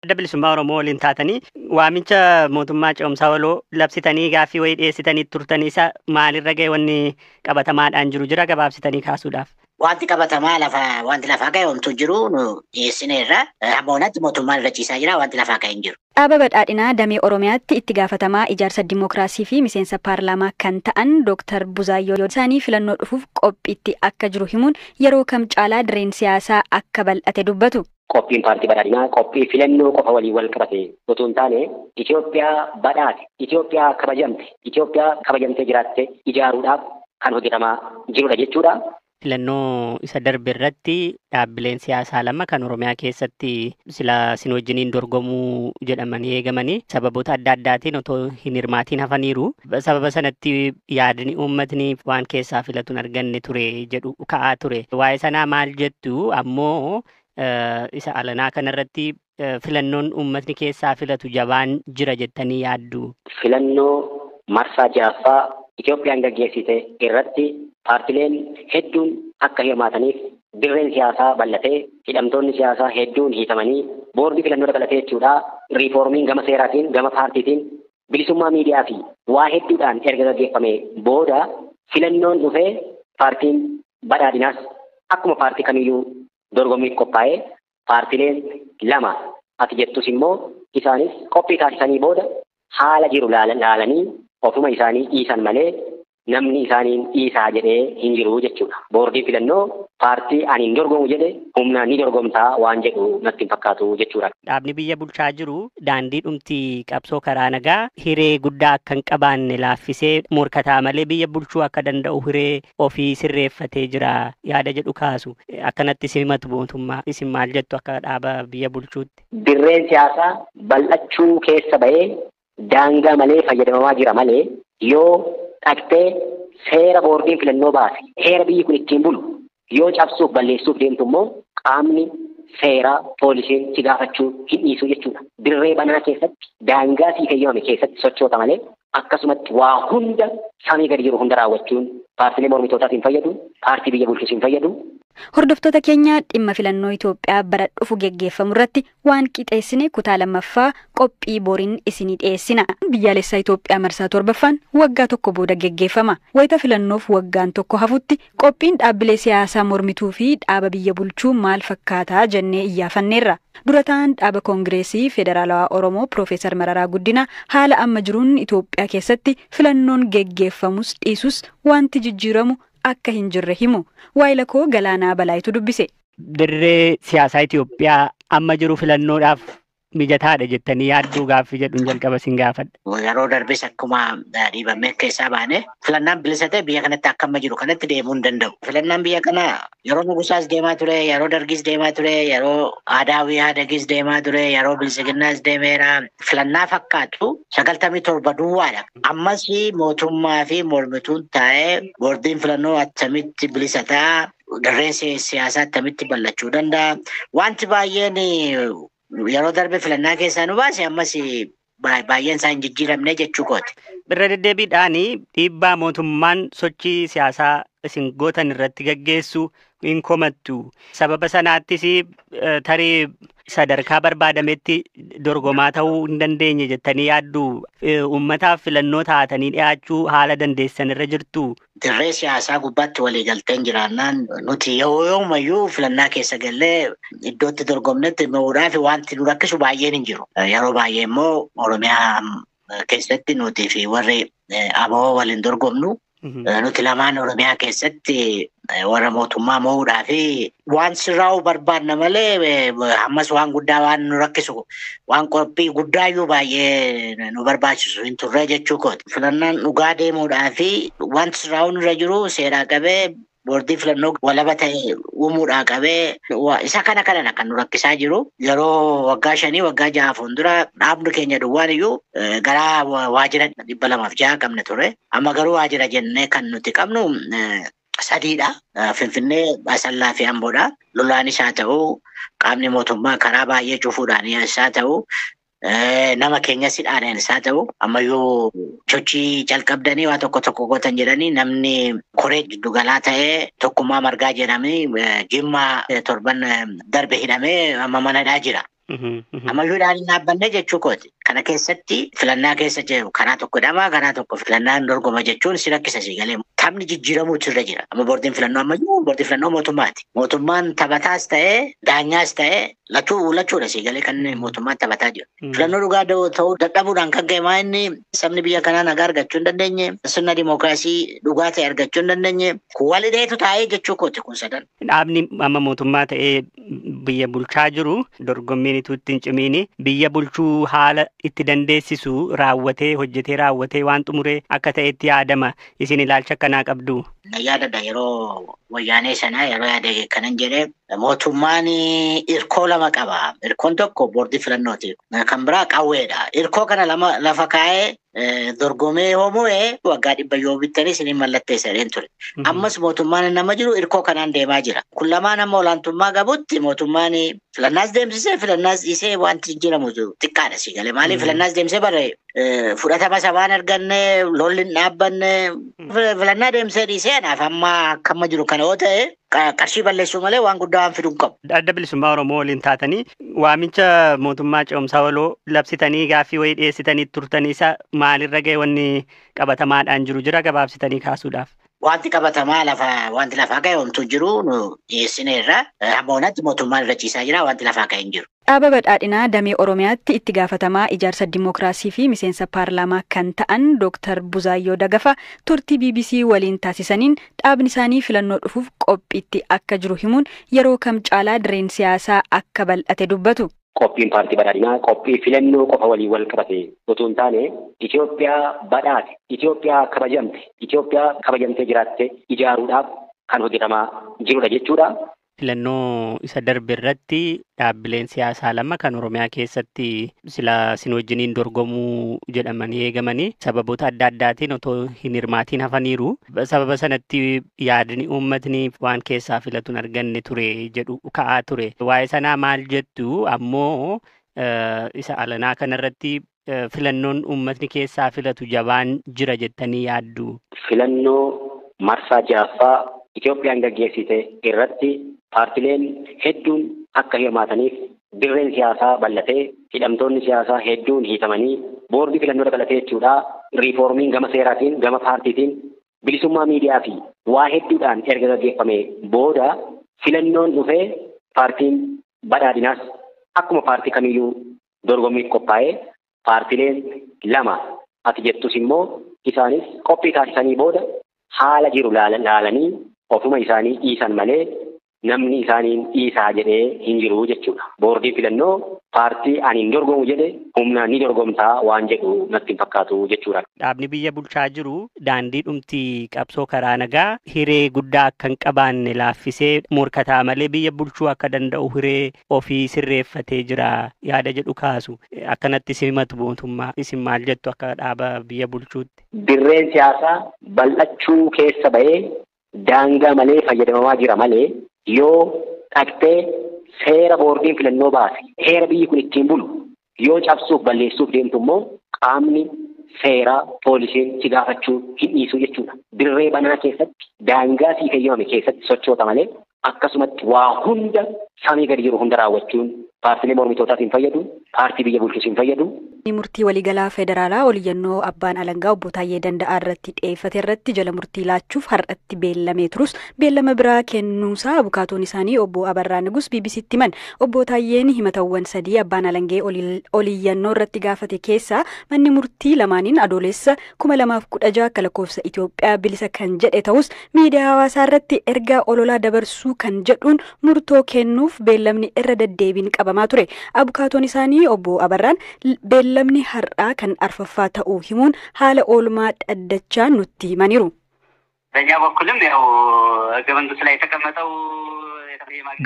Adda Bilisummaa Oromoo waliin taatanii waamicha mootummaa ce'umsaa waloo labsitanii gaaffii wayii dhiyeessitanii turtanii isa maalirra ga'e wanni qabatamaadhaan jiru jira gabaabsitanii kaasuudhaaf? Wanti qabatamaa lafa wanti lafaa ga'e homtuu jiru nu dhiyeessineerra. Hamma onatti mootummaan irra ciisaa jira, wanti lafaa ga'e hin jiru. Dhaaba badhaadhinaa damee Oromiyaatti itti gaafatamaa ijaarsa dimookiraasii fi miseensa paarlaamaa kan ta'an Dooktar Buzaayyoo isaanii filannoo dhufuuf qophiitti akka jiru himuun yeroo kam caalaa dirreen siyaasaa akka bal'ate dubbatu. Qophiin paartii badhaadhinaa qophii filannoo qofa waliin wal qabate otoo hin taane Itoophiyaa badhaate, Itoophiyaa kabajamte, Itoophiyaa kabajamtee jiraatte ijaaruudhaaf kan hojjetamaa jirudha jechuudha. Filannoo isa darbe irratti dhaabbileen siyaasaa lama kan Oromiyaa keessatti sila sin wajjiniin dorgomuu jedhamanii eegamanii sababoota adda addaatiin otoo hin hirmaatiin hafaniiru. Sababa sanatti yaadni uummatni waan keessaa filatu hin arganne ture jedhu ka'aa ture. Waa'ee sanaa maal jettu? Ammoo isa alanaa kanarratti filannoon uummatni keessaa filatu jabaan jira jettanii yaaddu? Filannoo marsaa 6ffaa Itoophiyaan gaggeessite irratti paartileen hedduun akka hirmaataniif dirreen siyaasaa bal'atee, hidhamtoonni siyaasaa hedduun hiikamanii, boordii filannoo dabalatee jechuudha. Riiformiin gama seeraatiin, gama paartiitiin, bilisummaa miidiyaa fi waa hedduudhaan erga gaggeeffame booda filannoon dhufee paartiin badhaadhinaas akkuma paartii kamiyyuu dorgommiif qophaa'ee, paartileen lama ati jettus immoo isaanis qophii taasisanii booda haala jiru laalanii ofuma isaanii dhiisan malee namni isaaniin dhiisaa jedhee hin jiru jechuudha. Boordiin filannoo paartii ani hin dorgomu jedhe humnaan ni dorgomtaa waan jedhu natti hin fakkaatu jechuudha. Dhaabni biyya bulchaa jiru daandii dhumti qabsoo karaa nagaa hiree guddaa akka hin qabaanne laaffisee morkataa malee biyya bulchuu akka danda'u hiree ofii sirreeffatee jira yaada jedhu kaasu. Akkanatti simatu mootummaa, isin maal jettu akka dhaaba biyya bulchuutti? Dirreen siyaasaa bal'achuu keessa ba'ee daangaa malee fayyadamamaa jira malee yoo dhaqxee seera boordiin filannoo baase, heera biyyi kun ittiin bulu yoo cabsuuf balleessuuf deemtu immoo qaamni seeraa poolisiin si gaafachuu hin dhiisu jechuudha. Dirree banaa keessatti daangaa sii fayyamame keessatti sochoota malee akkasumatti waa hunda samii gadi jiru hunda raawwachuun paartiilee mormitootaaf hin fayyadu, paartii biyya bulchuus hin fayyadu. Hordoftoota keenya, dhimma filannoo Itoophiyaa bara dhufu geggeeffamu irratti waan qixeessine kutaa lammaffaa qophii boriin isinii dhiyeessina. Biyyaalessaa Itoophiyaa marsaa 7ffaan waggaa tokko booda geggeeffama. Wayita filannoof waggaan tokko hafutti qophiin dhaabbilee siyaasaa mormituu fi dhaaba biyya bulchuu maal fakkaataa jennee iyyaafanneerra. Dura ta'an dhaaba Koongireesii Federaalawaa Oromoo Piroofeesar Mararaa Guddinaa haala amma jiruun Itoophiyaa keessatti filannoon geggeeffamus dhiisus wanti jijjiiramu akka hin jirre himu. Waayila koo Galaanaa Balaayitu dubbise. Dirree siyaasaa Itoophiyaa amma jiru filannoodhaaf mijataadha jettanii yaadduu gaaffii jedhuun jalqaba sin gaafadha. Yeroo darbes akkuma dhiibamee keessaa baane filannaan bilisa ta'e biyya kanatti akka amma jiru kanatti deemuu hin danda'u. Filannaan biyya kanaa yeroo Nugusaas deemaa ture, yeroo Dargis deemaa ture, yeroo Adaawii Haadagis deemaa ture, yeroo Bilisiginnaas deemeera. Filannaa fakkaatu 97 duwwaadha. Ammas mootummaa fi mormituun taa'ee boordiin filannoo attamitti bilisa ta'a, dirreen siyaasaa attamitti bal'achuu danda'a. Wanti baay'een yeroo darbe filannaa keessaa nu baase ammas baay'een isaa hin jijjiiramne jechuu kooti. Irra deddeebiidhaan dhiibbaa mootummaan sochii siyaasaa isin gootan irratti gaggeessu hin komattu. Sababa sanaattis tarii sadarkaa barbaadametti dorgomaa ta'uu hin dandeenye jettanii yaaddu? Uummataaf filannoo taatanii dhiyaachuu haala dandeessan irra jirtu? Dirree siyaasaa gubbaatti waliigalteen jiraannaan nuti yoomayyuu filannaa keessa gallee iddootti dorgomnetti mo'uudhaaf wanti nu rakkisu baay'een hin jiru. Yeroo baay'ee immoo Oromiyaa keessatti nuti fi warri ABO waliin dorgomnu, nuti lamaan Oromiyaa keessatti warra mootummaa mo'uudhaa fi waan sirraa'uu barbaanna malee ammas waan guddaa waan nu rakkisu, waan qophii guddaayyuu baay'ee nu barbaachisu hin turre jechuu kooti. Filannaan dhugaa deemuudhaa fi wanti sirraa'uun irra jiru seeraa qabee boordii filannoo walaba ta'e uumuudhaa qabee isa kana kanadha kan nu rakkisaa jiru. Yeroo waggaa 5, waggaa 6 fuuldura dhaabni keenya duwwaan iyyuu gara waajjira 206 qabne ture. Amma garuu waajjira jennee kan nuti qabnu sadiidha. Finfinnee, Asallaa fi Amboodha. Lolaanis haa ta'u, qaamni mootummaa karaa baay'ee cufuudhaan haa ta'u, nama keenyas hidhaadhaanis haa ta'u, ammayyuu sochii jalqabdanii waa tokko tokko gootan jedhanii namni koree giddugalaa ta'ee Tokkummaa Margaa jedhamee Jimmaa torban darbe hidhamee amma manadhaa jira. Ammayyuudhaan hin dhaabbanne jechuu kooti. Kana keessatti filannaa keessa jiru karaa tokko hidhamaa karaa tokko filannaan dorgoma jechuun si rakkisa si galee. Taphni jijjiiramuutu irra jira. Amma boordiin filannoo ammayyuu boordii filannoo mootummaati. Mootummaan taphataas ta'ee daanyaas ta'ee lachuudha si galee kan mootummaan taphataa jiru. Filannoo dhugaa ta'uu dadhabuudhaan kan ka'e maa inni sabni biyya kanaa nagaa argachuu hin dandeenye, sirna dimookiraasii dhugaa ta'e argachuu hin dandeenye, walideetu taa'ee jechuu kooti kun sadan. Dhaabni amma mootummaa ta'ee biyya bulchaa jiru dorgommiin itti hin cimiini biyya bulchuu haala itti dandeessisu raawwatee hojjetee raawwatee waan xumuree akka ta'etti yaadama. Isin ilaalcha akkanaa qabdu. Yaadadha yeroo wayyaanee sanaa yeroo yaade kanan jedhee mootummaan irkoo lama qaba. Irkoon tokko boordii filannooti. Kan biraa qawweedha. Irkoo kana lama lafa kaa'ee dorgomee hoomu'ee waggaa 100 yoo bittanis ni mallatteessa jedheen ture. Ammas mootummaan nama jiru irkoo kanaan deemaa jira. Kun lamaan amma olaantummaa qabutti mootummaan filannaas deemsisee filannaas dhiisee wanti jijjiiramu xiqqaadha si galee. Maaliif filannaas deemsee bare fudhatama sabaan arganne lolli hin dhaabbanne filannaa deemsee dhiisee anaaf amma akkamma jiru kana yoo ta'e qarshii balleessuu malee waan guddaa waan fiduu hin qabu. Adda bilisummaa Oromoo waliin taatanii waamicha mootummaa ce'umsaa waloo labsitanii gaaffii wayii dhiyeessitanii turtanii isa maalirra ga'e wanni qabatamaadhaan jiru jira gabaabsitanii kaasuudhaaf. Wanti qabatamaa lafa wanti lafaa ka'e homtuu jiru nu dhiyeessineerra. Hamma onatti mootummaan irra ciisaa jira wanti lafaa ka'e hin jiru. Dhaaba badhaadhinaa damee Oromiyaatti itti gaafatamaa ijaarsa dimookiraasii fi miseensa paarlaamaa kan ta'an Dr. Buzaayyoo Dagafa turtii BBC waliin taasisaniin dhaabni isaanii filannoo dhufuuf qophiitti akka jiru himuun yeroo kam caalaa dirreen siyaasaa akka bal'ate dubbatu. Qophiin paartii badhaadhinaa qophii filannoo qofa waliin wal qabate otoo hin taane Itoophiyaa badhaate, Itoophiyaa kabajamte, Itoophiyaa kabajamtee jiraatte ijaaruudhaaf kan hojjetamaa jirudha jechuudha. Filannoo isa darbe irratti dhaabbileen siyaasaa lama kan Oromiyaa keessatti sila isin wajjiniin dorgomuu jedhamanii eegamanii sababoota adda addaatiin otoo hin hirmaatiin hafaniiru. Sababa sanatti yaadni uummatni waan keessaa filatu hin arganne ture jedhu ka'aa ture. Waa'ee sanaa maal jettu ammoo isa alanaa kanarratti filannoon uummatni keessaa filatu jabaan jira jettanii yaaddu. Filannoo marsaa 6ffaa Itoophiyaan gaggeessite irratti paartileen hedduun akka hirmaataniif dirreen siyaasaa bal'atee hidhamtoonni siyaasaa hedduun hiikamanii boordii filannoo dabalatee jechuudha. Riiformiin gama seeraatiin gama paartiitiin bilisummaa miidiyaa fi waa hedduudhaan erga gaggeeffame booda filannoon dhufee paartiin badhaadhinaas akkuma paartii kamiyyuu dorgommiif qophaa'ee paartileen lama ati jettus immoo isaanis qophii taasisanii booda haala jiru laalanii ofuma isaanii dhiisan malee namni isaaniin dhiisaa jedhee hin jiru jechuudha. Boordiin filannoo paartii ani hin dorgomu jedhe humnaan ni dorgomtaa waan jedhu natti hin fakkaatu jechuudha. Dhaabni biyya bulchaa jiru daandii dhumti qabsoo karaa nagaa hiree guddaa akka hin qabaanne laaffisee morkataa malee biyya bulchuu akka danda'u hiree ofii sirreeffatee jira yaada jedhu kaasu. Akkanatti simatu mootummaa isin maal jettu akka dhaaba biyya bulchuutti? Dirreen siyaasaa bal'achuu keessa ba'ee daangaa malee fayyadamamaa jira malee yoo dhaqxee seera boordiin filannoo baase heera biyyi kun ittiin bulu yoo cabsuuf balleessuuf deemtu immoo qaamni seeraa poolisiin si gaafachuu hin dhiisu jechuudha. Dirree banaa keessatti daangaa sii fayyamame keessatti sochoota malee akkasumatti waa hunda samii gadi jiru hunda raawwachuun paartiilee mormitootaaf hin fayyadu, paartii biyya bulchuus hin fayyadu. Murtii waliigalaa federaalaa oliyyannoo abbaan alangaa obbo Taayyee Danda'aa irratti dhiyeeffate irratti jala murtii laachuuf har'atti beellamee turus beellama biraa kennuusaa abukaatoon isaanii obbo Abarraa Nigus BBCtti himan. Obbo Taayyeen himatawwan 3 abbaan alangee oliyyannoo irratti gaafate keessaa manni murtii lamaaniin adoolessa 2016 akka lakkoofsa Itoophiyaa bilisa kan jedhe ta'us miidiyaa hawaasaa irratti ergaa ololaa dabarsuu kan jedhuun murtoo kennuuf beellamni irra deddeebiin qabamaa ture. Abukaatoon isaanii obbo Abarraan beellamni har'aa kan arfaffaa ta'uu himuun haala oolmaa dhaddachaa nutti himaniiru. በእኛ በኩልም ያው ህገ መንግስቱ ላይ የተቀመጠው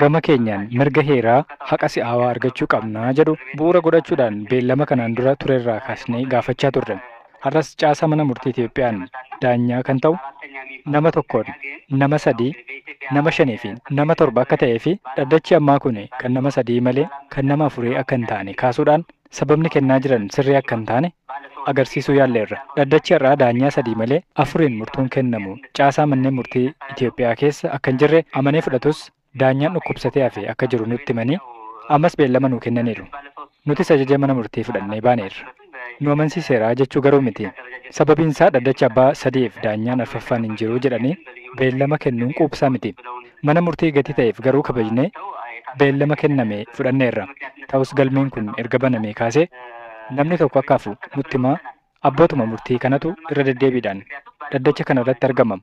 Gama keenyaan mirga heeraa haqa si'aawaa argachuu qabnaa jedhu bu'uura godhachuudhaan beellama kanaan dura turerraa kaasnee gaafachaa turre. Har'as caasaa mana murtii Itoophiyaan daanyaa kan ta'u nama tokkoon, nama 3, nama 5 fi nama 7 akka ta'ee fi dhaddachi ammaa kun kan nama 3 malee kan nama 4 akka hin taane kaasuudhaan sababni kennaa jiran sirrii akka hin taane agarsiisuu yaalleerra. Dhaddachi har'aa daanyaa 3 malee 4 murtuun kennamu caasaa manneen murtii Itoophiyaa keessa akka hin jirre amanee fudhatus daanyaan dhukkubsatee hafe akka jiru nutti himanii Ammas beellama nuu kennaniiru. Nutis ajaja mana murtii fudhannee baaneerra. Nu amansiiseera jechuu garuu miti. Sababiin isaa dhaddacha abbaa sadiif daanyaan arfaffaan hin jiru jedhanii beellama kennuun quubsaa miti. Mana murtii gatii ta'eef garuu kabajnee beellama kenname fudhanneerra. Ta'us galmeen kun erga banamee kaasee namni tokko akka hafu nutti himaa abbootuma murtii kanatu irra deddeebiidhaan dhaddacha kana irratti argama.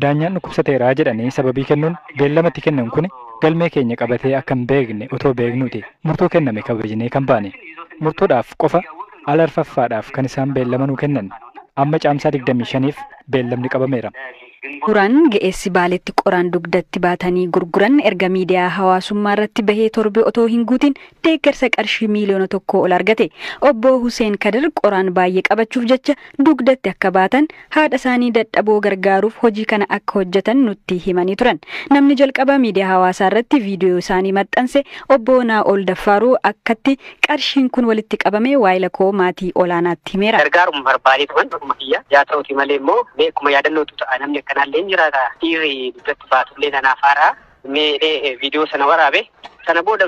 Daanyaan dhukkubsateeraa jedhanii sababii kennuun beellamatti kennan kun galmee keenya qabatee akka hin beekne otoo beeknuuti. Murtoo kenname kabajnee kan baane. Murtoodhaaf qofa ala arfaffaadhaaf kan isaan beellama nuu kennan. Amma caamsaa 25f beellamni qabameera. Suuraan ga'eessi Baaleetti qoraan dugdatti baatanii gurguran erga miidiyaa hawaasummaa irratti bahee torbee otoo hin guutin deeggarsa qarshii 1 miiliyoona ol argate. Obbo Hussein Kadir qoraan baay'ee qabachuuf jecha dugdatti akka baatan, haadha isaanii dadhaboo gargaaruuf hojii kana akka hojjetan nutti himanii turan. Namni jalqaba miidiyaa hawaasaa irratti viidiyoo isaanii maxxanse obbo Naa'ol Daffaaruu akkatti qarshiin kun walitti qabame waayila koo maatii olaanaatti himeera. Gargaaruma barbaadee turan dhuguma kiyya. Yaa ta'uti malee immoo beekuma yaadannootu ta'a, namni akkanaallee hin jiraata. Dhiirri dugdatti baatullee tanaaf haaraa meedhee viidiyoo sana waraabe. Sana booda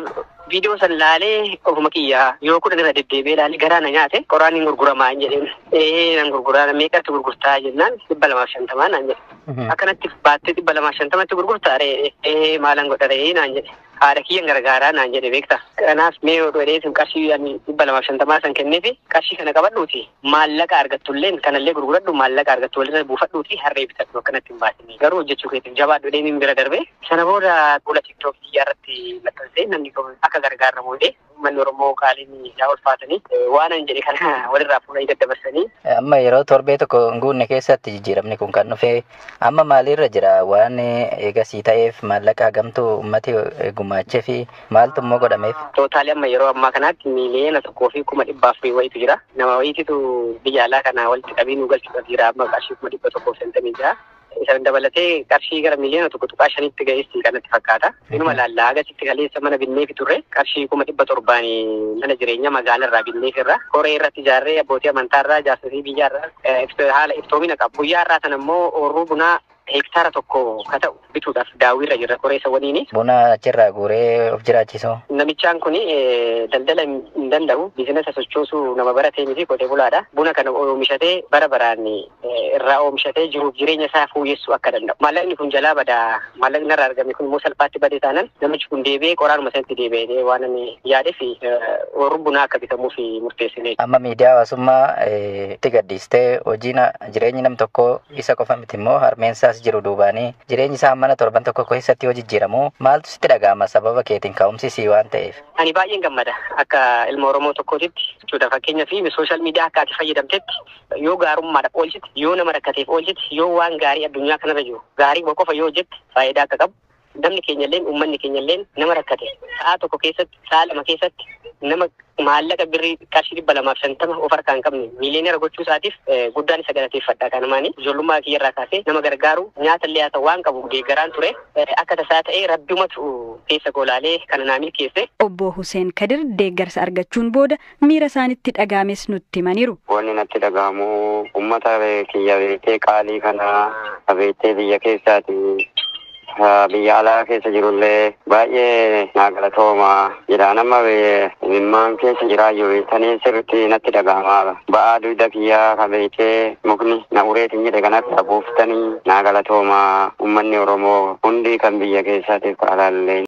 viidiyoo sana laalee ofuma kiyya yoo 10 irra deddeebi'ee laalee garaa na nyaate. Qoraan hin gurguramaa hin jedheen. Ee, nan gurguraa, meeqatti gurgurtaa jennaan 250 naan jedhe. Akkanatti baattee 250tti gurgurtaa ree? Ee, maalan godha ree naan jedhe. Haadha kiyyan gargaaraa naan jedhe beekta. Kanaaf mee yoo dheedheetiin qarshii ani 250 san kenneefi, qarshii kana qabadhuuti maallaqa argattulleen kanallee gurguradhu, maallaqa argattu walirra buufadhuuti harree bitadhu, akkanatti hin baasini. Garuu hojjechuu keetiif jabaadhu deemiin bira darbe. Sana booda fuula TikTokii kiyyaa irratti maxxansee namni akka gargaaramu godhee, uummanni Oromoo qaaliin yaa ulfaatanii waan an jedhe kana walirraa fuudhanii daddabarsanii. Amma yeroo torbee tokko hin guunne keessatti jijjiiramni kun kan dhufe, amma maaliirra jira? Waan eegasii ta'eef maallaqa hagamtu uummati gumaachee fi maaltu immoo godhameef? Total amma yeroo ammaa kanaatti 1,100,000 wayitu jira. Nama wayititu biyya alaa kana walitti qabee nu galchuudhaaf jira, amma qarshii 156,000. Isa dabalatee qarshii gara 1.5 miliyoonatti ga'eessi kanatti fakkaata. Inuma laallaa agasitti kaleessa mana binneefi turre, qarshii 700,000 mana jireenyaa magaalaa irraa binneefirra. Koree irratti ijaarree abbootii amantaarraa, jaarsotii biyyaarraa haala iftoomina qabu. Guyyaa irraa sana immoo ooyiruu bunaa hektaara 1 ka ta'u bituudhaaf daawwiirra jirra koree isa waliini. Buna achirraa guuree of jiraachisu. Namichaan kun daldala hin danda'u, business sochoosuu nama baratee miti, qotee bulaadha. Buna kana oomishatee bara baraan irraa oomishatee jiruuf jireenya isaa fooyyessuu akka danda'u. Maallaqni kun jalaa badaa, maallaqni irraa argame kun immoo salphaatti badee taanaan namichi kun deebi'ee qoraanuma sanatti deebi'ee waan inni yaadeef ooyiruun bunaa akka bitamuuf murteessine. Amma miidiyaa hawaasummaa itti gaddistee hojiin jireenyi nam tokkoo isa qofa miti immoo harmeensaas jiru duubaanii jireenyi isaa mana torban tokko keessatti yoo jijjiiramu maaltu sitti dhaga'ama, sababa keetiin ka'umsi sii waan ta'eef? Ani baay'een gammada akka ilma Oromoo tokkootitti jechuudha. Fakkeenyaa fi social media akka ati fayyadamtetti yoo gaarummaadhaaf oolchite, yoo nama rakkateef oolchite, yoo waan gaarii addunyaa kanarra jiru gaarii qofa yoo hojjette faayidaa akka qabu. Namni keenya illeen, uummanni keenya illeen nama rakkate sa'a tokko keessatti, sa'a 2 keessatti nama maallaqa birrii qarshii 250 of harkaa hin qabne miiliyoonera gochuu isaatiif guddaan isa galateeffadha. Kanumaani ijoollummaa kiyyarraa kaasee nama gargaaru, nyaata illee haa ta'u waan qabu deeggaraan ture. Akka tasaa ta'ee rabbumatu keessa goolaalee kana naa milkeesse. Obbo Hussein Kadir deeggarsa argachuun booda miira isaanitti dhaga'ames nutti himaniiru. Wanni natti dhaga'amu uummata kiyya beektee qaalii kana beektee biyya keessaati biyya alaa keessa jirullee baay'ee naa galatooma jedha. Nama imimmaan keessa jiraayyuu beektanii sirriitti natti dhaga'ama. Ba'aa dugda kiyyaa ka beektee mukni na ureetiin jedhe kanatti buuftanii naa galatooma, uummanni Oromoo hundi kan biyya keessaatiif alaallee.